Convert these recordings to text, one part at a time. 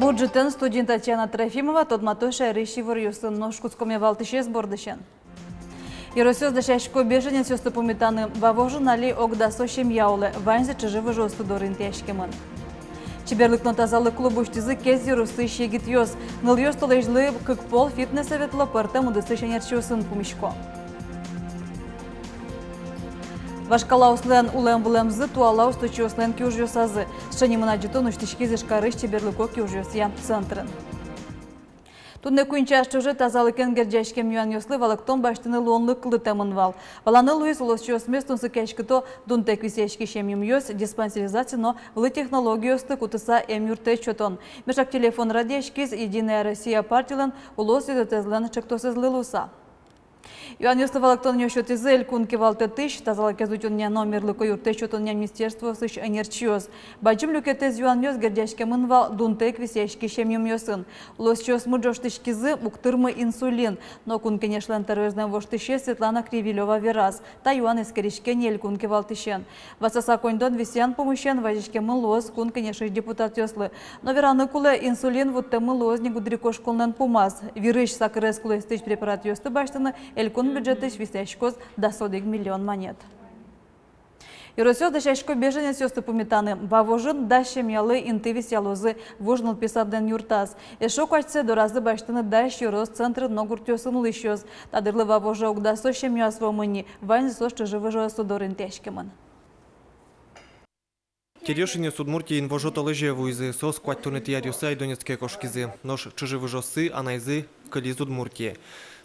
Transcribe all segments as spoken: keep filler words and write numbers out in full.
Ӝытэн! Студиын Татьяна Трофимова. Тодмато шаерысь иворъёсын. Нош кутскомы валтӥсез бордысен. Ёросъёс дасясько беженецъёсты пумитаны. Вавожын али ог дасо семья улэ, ваньзы чыжы-выжыосты дорын интыяськемын. Чеберлык но тазалык клуб усьтӥзы Кез ёросысь егитъёс. Нылъёс толэзьлы кык пол фитнесэ ветло, пӧртэм удысысь ӧнерчиосын пумисько. Вашкалаослэн улэм-вылэмзы туала усточиослэн киужъёсазы. Сыӵе нимын адӟытон усьтӥськиз Ижкарысь чеберлыко киужъёсъя центрын. Туннэ куинь час ӵоже тазалыкен герӟаськем юанъёслы валэктон басьтыны луонлык кылдытэмын вал. Валаны луиз, улосчиосмес тунсыкъяськыто дунтэк висъяськись эмъюмъёс, диспансеризация но выль технологиосты кутыса эмъюрттэт сётон. Меӵак телефон радъяськиз «Единая Россия» партилэн улос ёзэтэзлэн ӵектосэзлы луыса. Юанъёслы валэктонъёс сётӥзы элькун кивалтэтысь, тазалыкез утёнъя но мерлыко юрттэт сётонъя министерствоосысь ӧнерчиос. Бадӟым люкетэз юанъёс герӟаськемын вал дунтэк висъяськись эмъюмъёсын. Улосчиосмы ӝожтӥськизы, уг тырмы инсулин. Но Кун Кенешлэн тӧроезлэн воштӥсез Светлана Кривилёва вераз: та юан эскериське ни элькун кивалтӥсен. Ватсаса коньдон висъян пумысен вазиськемын луоз Кун Кенешысь депутатъёслы. Но вераны кулэ, инсулин вуттэмын луоз ни гудырикошконлэн пумаз. Вирысь сакырез кулэстӥсь препаратъёсты басьтыны элькун бюджетысь висъяськоз дас одӥг миллион манет. Ёросъёс дасясько беженецъёсты пумитаны. Вавожын дас семьялы инты висъялозы вуж нылпи садлэн юртаз. Эшшо куатьсэ доразы басьтыны дась ёрос центрын но гуртъёсын улӥсьёс. Та дырлы Вавоже ог дасо семьяос вуэмын ни, ваньзы соос чыжы-выжыосты дорын интыяськемын. Терешинъёс Удмуртие инвожо толэзе вуизы. Соос куатьтонэтӥ аръёсы Айдонецке кошкизы. Нош чыжы-выжыоссы, анайзы, кылиз Удмуртие.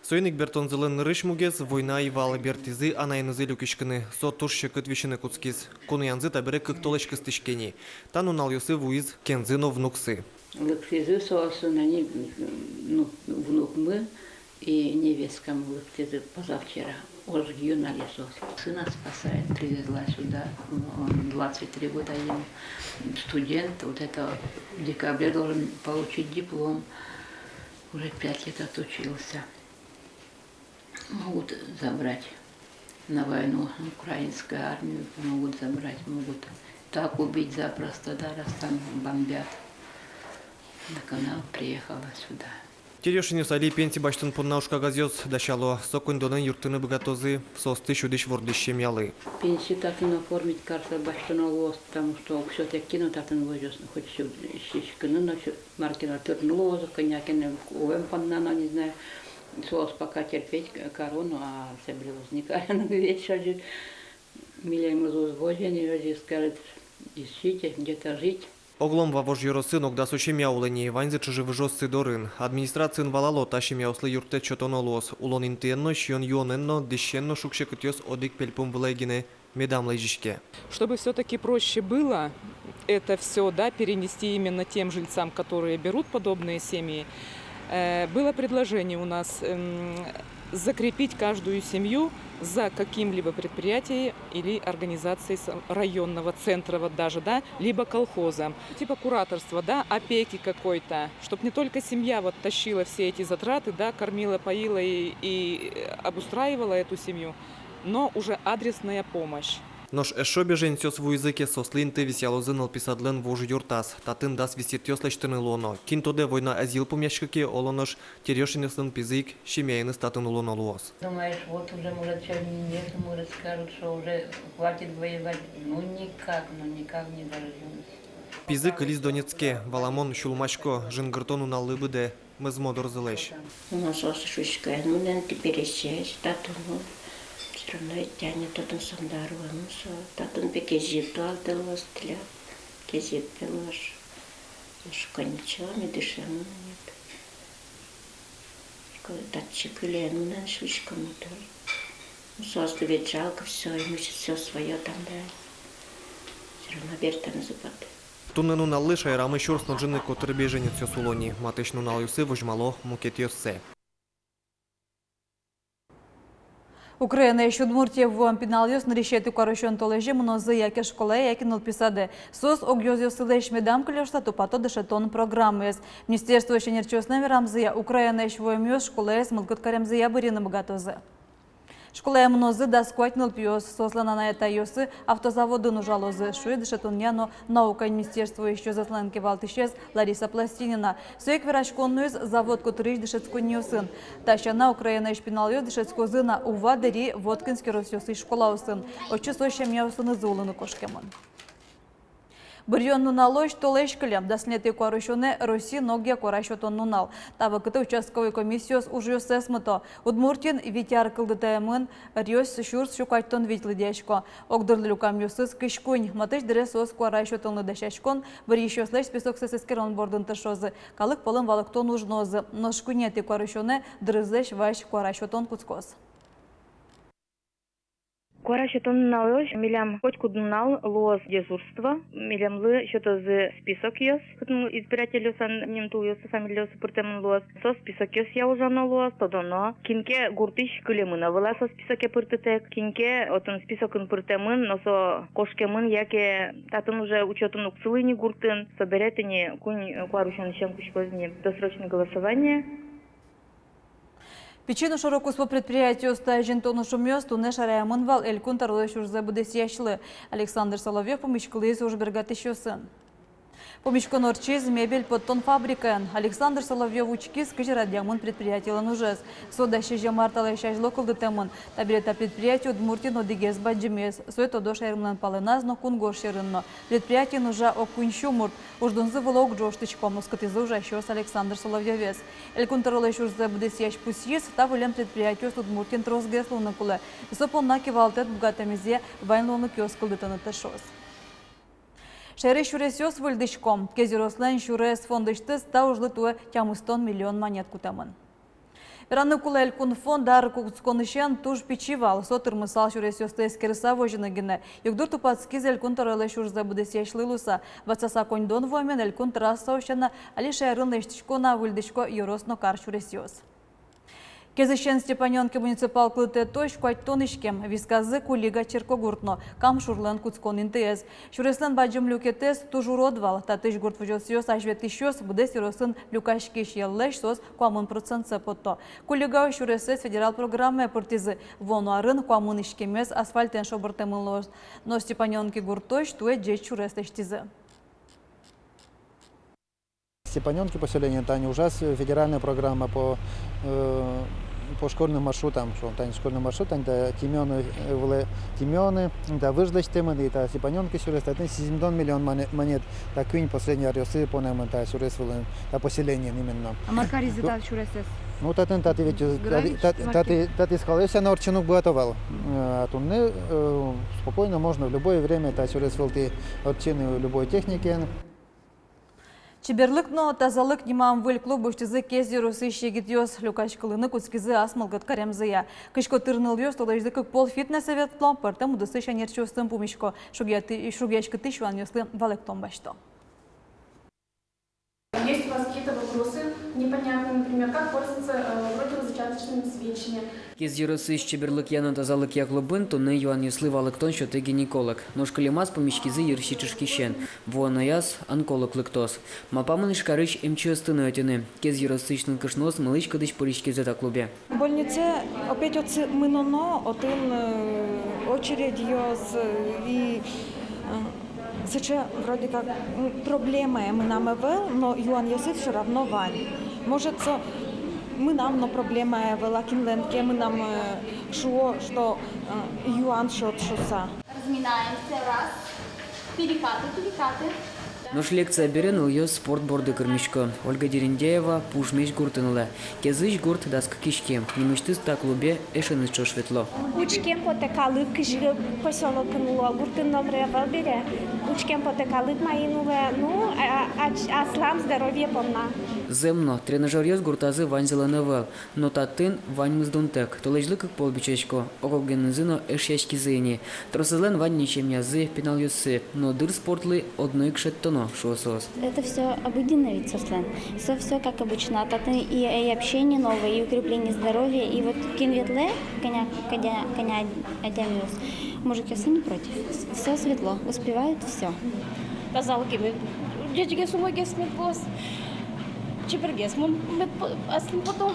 Соин ик бертонзылэн нырысь мугез война ӧй вал, бертӥзы анаенызы люкиськыны. Со туж секыт висьыны кутскиз. Куноянзы табере кык толэзь кыстӥське ни. Та нуналъёсы вуиз кензы но внуксы. Лыктӥзы соос, ини, ну, внукмы и невесткамы лыктӥзы позавчера. Ож юн али соос. Сына спасает, привезла сюда. Он двадцать три года ему, студент. Вот это в декабре должен получить диплом. Уже пять лет отучился. Могут забрать на войну, украинскую армию могут забрать, могут так убить запросто, да, раз там бомбят. Так она приехала сюда. Терешинъёс али пенси басьтон понна ужкагазъёс дасяло. Со коньдонэн юрттыны быгатозы соосты сюдӥсь-вордӥсь семьялы. Пенси татын оформить карыса басьтоно луоз, потому что всё-таки, ну, татын возёс, ну, хоть сю-, сиськыны но сю-, мар ке но тырыны луоз, кӧня ке но улэм понна но, не знаю, соос пока терпеть к-, каро но, а собере уз ни каре но, ведь озьы милемыз уз возьы ни, озьы скажет, ищите где-то жить. Оглом Вавож ёросын ог дасо семья улэ ни, ваньзы чыжы-выжыоссы дорын. Администрациын валало: та семьяослы юрттэт сётоно луоз. Улон интыен но, сиён-юонэн но, дӥсен но шуг-секытъёс одӥг пельпум вылэ гинэ медам лэзиське. Чтобы всё-таки проще было это всё, да, перенести именно тем жильцам, которые берут подобные семьи, э, было предложение у нас, эм, закрепить каждую семью за каким-либо предприятием или организацией с-, районного центра, вот даже, да, либо колхоза. Типа кураторства, да, опеки какой-то, чтоб не только семья вот тащила все эти затраты, да, кормила, поила и, и, э, обустраивала эту семью, но уже адресная помощь. Нош эшшо беженецъёс вуизы ке, соослы инты висъялозы нылпи садлэн вуж юртаз. Татын дас визитъёс лэсьтыны луоно. Кин тодэ, война ӧз йылпумъяськы ке, оло нош Терешинъёслэн пизы ик семьяеныз татын улоно луоз. Думаешь, вот уже, может, сегодня нет, может, скажут, что уже хватит воевать. Ну, никак, ну, никак не дождёмся. Пизы кылиз Донецке, валамон, сюлмасько, жингыртон нуналлы быдэ, мӧзмо дорзылэсь. Ну, соос шуисько: эн мынэ, эн тӥ пересесь, татын ул. Всё равно ведь тянет, татын Сандар вань со, татын пе кезьыт туалты луоз тӥляд, кезьыт пе луоз. Шуисько: ничего, ми дышемын ини. Шуисько: татчы кыле эн мынэ, шуисько, ми тоже. Ну, соосты ведь жалко, всё имущество своё там, да. Всё равно бертэмзы потэ. Туннэ нуналлы шаерамы сюрс но ӝыны котыр беженецъёс уло ни. Матысь нуналъёсы возьмало мукетъёссэ. Украинаысь Удмуртие вуэм пиналъёс нырысетӥ куарусён толэзе мынозы яке школае, яке нылпи садэ. Соос огъёзъёссылэсь медам кылё шуыса тупато дышетон программаез. Министерствоысь ӧнерчиослэн верамзыя, Украинаысь вуэмъёс школаез мылкыд каремзыя бырйыны быгатозы. Школае мынозы дас куать нылпиос, соослэн анай-атайёссы автозаводын ужалозы, шуэ дышетонъя но наука министерствоысь ёзэтлэн кивалтӥсез Лариса Пластинина. Со ик вераськон нуиз завод котырысь дышетсконниосын. Та сяна Украинаысь пиналъёс дышетскозы на Ува, Дэри, Воткинск ёросъёсысь школаосын. Отчы соос семьяосынызы улыны кошкемын. Быръён нуналозь толэзь кылем, дас ньылетӥ куарусёнэ Россиын огъя куара сётон нунал. Та вакытэ участковой комиссиос ужъёссэс мыто. Удмуртиын вить ар кылдытэмын ӧръёс сюрс сю куатьтон вить лыдъясько. Огдырлы люкамъёсыз кызь куинь. Матысь дыре соос куара сётонлы дасяськон, быръисьёслэсь списоксэс эскерон бордын тыршозы. Калык пӧлын валэктон уж нуозы. Нош куинетӥ куарусёнэ дырызлэсь вазь куара сётон кутскоз. Куара сётон нуналозь милям котькуд нунал луоз дежурство. Милемлы сётозы списокъёс, кытын избирательёслэн нимтулъёссы, фамилиоссы пыртэмын луоз. Со списокъёсъя ужано луоз, тодоно, кин ке гуртысь кылемын ӧвӧл-а со списоке пыртытэк, кин ке отын списокын пыртэмын, но со кошкемын яке татын уже учётын уг сылы ни гуртын, собере тӥни куинь куарусёнысен кутскоз ни досрочное голосование. Пичи но шоро-куспо предприятиосты азинтон ужъёс туннэ шараямын вал Элькун тӧролэсь ужзэ быдэсъясьлы. Александр Соловьёв пумиськылӥз уж бергатӥсьёсын. Пумиськон ортчиз мебель поттон фабрикаын. Александр Соловьёв учкиз, кызьы радъямын предприятилэн ужез. Со дас сизьым ар талэсь азьло кылдытэмын. Табере та предприятие Удмуртиын одӥгез бадӟымез. Сое тодо шаермылэн палэназ но, кунгож сьӧрын но. Предприятиын ужа ог куинь сю мурт. Уждунзы вылэ уг ӝожтӥсько, оскытӥзы ужасьёс Александр Соловьёвез. Элькун тӧролэсь ужзэ быдэсъясь пусйиз, та выллем предприятиос Удмуртиын тросгес луыны кулэ. Со понна кивалтэт быгатэмезъя вань луонлыкъёс кылдытыны тыршоз. Шаерысь сюресъёс выльдӥсько. Кез ёрослэн сюрес фондысьтыз та ужлы туэ тямыстон миллион манет кутэмын. Вераны кулэ, Элькун фонд ар кутсконысен туж пичи вал, со тырмысал сюресъёсты эскерыса возьыны гинэ. Югдур тупатскиз Элькун тӧролэсь ужзэ быдэсъясьлы луыса. Ватсаса коньдон вуэмен Элькун трассаос сяна али шаерын лэсьтӥсько на, выльдӥсько ёрос но кар сюресъёс. Кезысен Степанёнки муниципал кылдытэтозь куатьтон иськем. Висказы Кулига черкогурт но Кам шурлэн кутскон интыез. Сюреслэн бадӟым люкетэз туж урод вал. Татысь гурт возёсъёс азьветлӥсьёс быдэс ёросын люкаськись йӧллэсь соос куамын процентсэ потто. Кулигаысь сюресэз федерал программае пыртӥзы. Вуоно арын куамын иськемез асфальтэн шобыртэмын луоз. Но Степанёнки гуртозь туэ ӟеч сюрес лэсьтӥзы. Степанёнки поселение, тани ужаз федеральная программа по, э, по школьным маршрутам, шуом, тани школьный маршрут, тани та Тимёны, э, вылэ Тимёны, та выж лэсьтэмын, и та Степанёнки сюрес, татын сизьымдон миллион мане-, манет, та куинь последний аръёсы понэмын та сюрес вылын, та поселениын именно. А мар каризы та сюресэз? Ну, татын, татын ведь, э, гранич, тат-, тат-, татын скалъёс сяна ортчыны уг быгато вал. Э, а туннэ, э, спокойно можно в любое время та сюрес вылтӥ ортчыны любой техникаен. «Чеберлык но тазалык» нимам выль клуб усьтӥзы Кез ёросысь егитъёс. Люкаськылыны кутскизы ас мылкыд каремзыя. Кызь котыр нылъёс толэзьлы кык пол фитнесэ ветло, пӧртэм удысысь ӧнерчиосын пумисько, шугъяты-, шугъяськытӥсь юанъёслы валэктон басьто. Есть у вас какие-то вопросы непонятные, например, как пользоваться, э, противозачаточными свечами? Кез ёросысь «Чеберлыкъя но тазалыкъя» клубын туннэ юанъёслы валэктон сётэ гинеколог. Нош кылемаз пумиськизы йырси чышкисен. Вуонояз онколог лыктоз. Малпамын Ижкарысь эмчиосты но ӧтьыны. Кез ёросысь нылкышноос мылысь-кыдысь пыриськизы та клубе. Больницае опять отчы мыноно, отын, э, очередьёс, э, и, э, сыӵе вроде как, м, проблемае мынам ӧвӧл, но юанъёсы всё равно вань. Может, со мынам но проблемае ӧвӧл, а кинлэн ке мынам, э, шуо, что, э, юан сёт шуыса. Разминаемся, раз. Перекаты, перекаты. Нош лекция бере нылъёс спорт борды кырмисько. Ольга Дерендяева Пужмесь гуртын улэ. Кезысь гурт дас кык иськем. Нимысьтыз та клубе эшеныз ӵош ветло. Учкеме потэ, калык кызьы посёлокын уло, гуртын номыр ӧвӧл бере. Учкеме потэ, калык маин улэ. Ну, а, а, ач-, аслам здоровье понна. Зэм но, тренажёръёс гуртазы ваньзылэн ӧвӧл. Но татын ваньмыз дунтэк. Толэзьлы кык пол бичасько, ог-огенызы но эшъяськизы ини. Тросэзлэн вань ни семьязы, пиналъёссы, но дыр спортлы одно ик шедьтоно, шуо соос. Это всё обыденно ведь соослэн. Со всё как обычно. А татын и, и общение новое, и укрепление здоровья, и вот кин ветлэ, кӧня, кӧня, кӧня адямиос. Мужикъёс не против. Всё ветло, успевают всё. Тазалыкемы ӟечгес, умойгес мед луоз. Чебергес мон мед по-, аслым потом.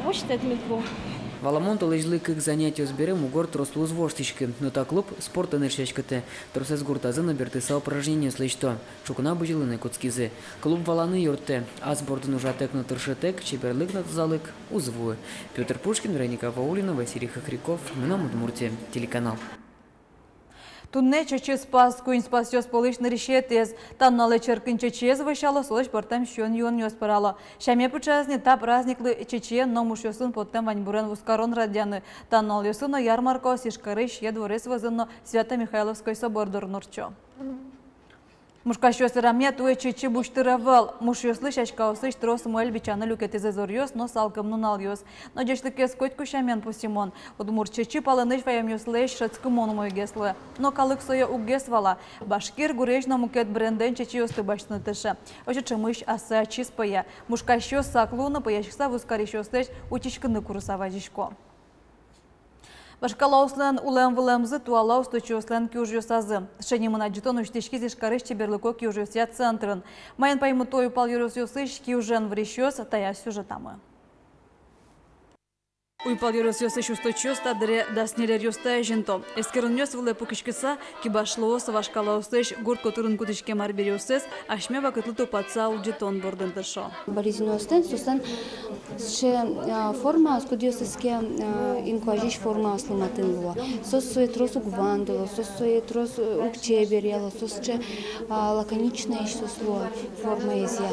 Воштэт мед луоз. Валамон, толэзьлы кык занятиос бере мугор трослы уз воштӥськы. Но та клуб спортэн эшъяськытэ. Тросэз гуртазы но бертыса упражнениос лэсьто. Ӵукна бызьылыны кутскизы. Клуб валаны юрттэ: ас бордын ужатэк но тыршытэк, чеберлык но тазалык уз вуы. Пётр Пушкин, Вероника Ваулина, Василий Хохряков, «Мынам Удмуртие» телеканал. Туннэ Чечы Спас куинь спасъёс пӧлысь нырысетӥез. Та нуналэ черкын чечыез вӧсяло, солэсь пӧртэм сиён-юонъёс пӧрало. Сяме пыӵаз ни, та праздниклы чечыен но мушъёсын поттэм ваньбурен вузкарон радъяны. Та нуналъёсы но ярмаркаос Ижкарысь Сие дворец вӧзын но Свято-Михайловской собор дорын ортчо. Мушкасьёс верамъя, туэ чечы бусьтыр ӧвӧл. Мушъёслы сяськаосысь трос мӧль бичаны люкетӥзы зоръёс но салкым нуналъёс. Но ӟечлыкез котьку сямен пусйымон. Удмурт чечы палэнысь ваёнъёслэсь шӧдскымон умойгес луэ. Но калык сое уггес вала. Башкир, гурезь но мукет брендэн чечыосты басьтыны тырше. Озьы ӵемысь ассэ ачиз пӧя. Мушкасьёс сак луыны, пӧяськыса вузкарисьёслэсь утиськыны курыса вазисько. Вашкалаослэн улэм-вылэмзы туала усточиослэн киужъёсазы. Таӵе нимын адӟытон усьтӥськиз Ижкарысь чеберлыко киужъёсъя центрын. Маин паймыто уйпал ёросъёсысь киужен вырисьёс, таяз сюжетамы. Уйпал ёросъёсысь усточиос та дыре дас ньыль аръёсты азинто. Эскеронъёс вылэ пыкиськыса, кибашлыос вашкалаослэсь гурт котырын кутӥськем арбериоссэс асьме вакытлы тупатыса улӟытон бордын тыршо. Балезинослэн, соослэн сыӵе, а, формаос, кудъёсыз ке, а, инкуазьысь формаослы матын луо. Соос сое трос уг вандыло, соос сое трос, э, уг чеберъяло, соос сыӵе, а, лаконичноесь соос луо формаезъя.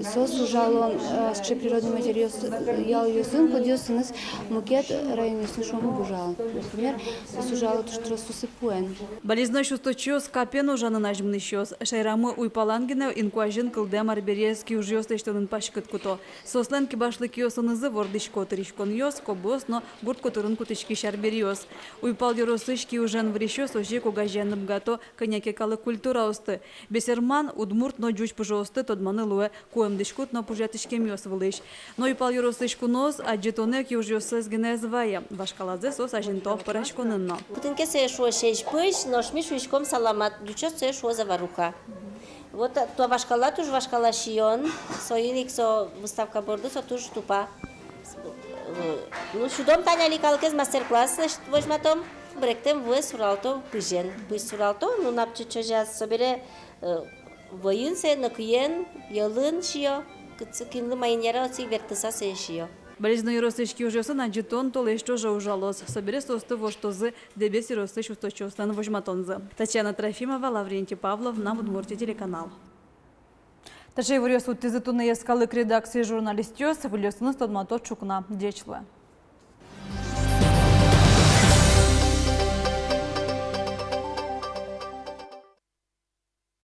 Соос ужало, а, сыӵе природной материалъёс-, ялъёсын, кудъёсыныз мукет районъёсын, шуом, уг ужало. Например, соос ужало туж трос сусыпуэн. Балезиноысь усточиос капен ужанын азьмынӥсьёс. Шаерамы уйпалан гинэ инкуазьын кылдэм арбериез киужъёс лэсьтонын паськыт куто. Соослэн кибашлы киосынызы вордӥсько тыриськонъёс, кобыос но гурт котырын кутӥськись арбериос. Уйпал ёросысь киужен вырисьёс озьы ик огазеяны быгато кӧня ке калык культураосты. Бесерман, удмурт но ӟуч пужыосты тодманы луэ куэм дӥськут но пужъятӥськемъёс вылысь. Но уйпал ёросысь куноос адӟытонэ киужъёссэс гинэ ӧз вае. Вашкалазэ соос азинто пӧраськонын но. Кытын ке сое шуо сьӧсь пызь, нош ми шуиськом саламат, ӟучъёс сое шуо заваруха. Вот, а, туж вашкала, туж вашкала сиён, соин ик со выставка борды со туж тупа. Ну, сюдом тани али калыкез, мастер-класс возьматом. Быректэм вуэ суралто пызен. Пызь суралто, ну, нунап чочазы, собере, э, вӧйын сое, нӧкыен, йӧлын сиё, кытчы кинлы маин яра, отчы ик бертыса сое сиё. Балезино ёросысь киужъёсын адӟытон толэзь ӵоже ужалоз. Собере соосты воштозы Дэбес ёросысь усточиослэн возьматонзы. Татьяна Трофимова, Лаврентий Павлов, «Мынам Удмуртие» телеканал. Таӵе иворъёс вуттӥзы туннэ йӧскалык редакциысь журналистъёс. Выльёсыныз тодматом ӵукна. Ӟеч луэ.